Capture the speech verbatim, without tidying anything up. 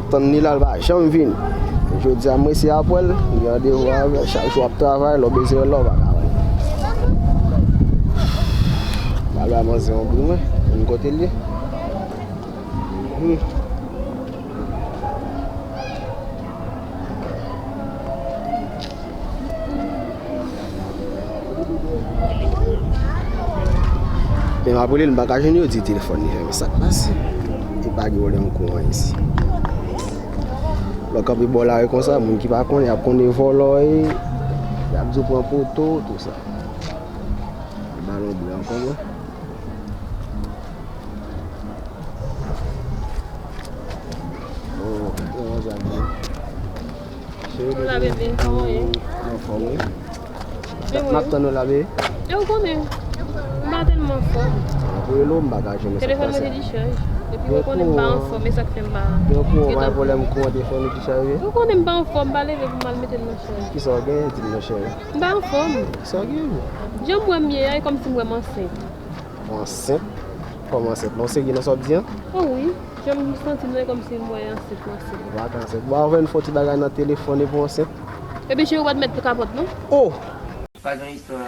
Tann li la, l pa janm vini. Jodi a, m resi apre l, m gen randevou avè l. Chak jou w ap travay, lè w bezwen wè l la, w pa ka wè l. M al bay manzè yon bri, mwen, konn kote l ye. Hmm. Men m ap rele l, m pa ka jwenn yo, di telefòn li fèmen. Sa k pase? E pa gen pwoblèm kouran isi. Lè w kanpe bò lari konsa, moun ki pa konnen, y ap konnen vòlò ye, y ap di w pran poto, tou sa. Balon ble ankò, mwen. Oh, oh, sa byen. Cheri, la, bebe, kòman w ye? Mwen anfòm, wi. M ap tann ou la, bebe. E ou konnen, m pa tèlman anfòm. Pou rele w, m pa ka jwenn ou, sa k pase? Telefòn mwen te dichaj. Epi ou konnen m pa anfòm, e sa k fè m pa gen kouran. Ou pa gen pwoblèm kouran, telefòn ou dichaj, wi? Ou konnen m pa anfòm, m pa leve pou m al mete l nan chaj. Kisa w genyen, di m non, cheri? M pa anfòm. Kisa w genyen? Jan m wè m ye a, e kòmsi m wè m ansent. Ou ansent? Kòman ansent? Non, serye nan sa w ap di an? Oh wi, jan m santi m nan, e kòmsi m wè ansent, m ansent. Ou pa ka ansent. Bon, anvan n fè yon ti bagay nan telefòn epi w ansent. Epi cheri, ou pa t mèt kapòt, non? Oh! Pa gen istwa.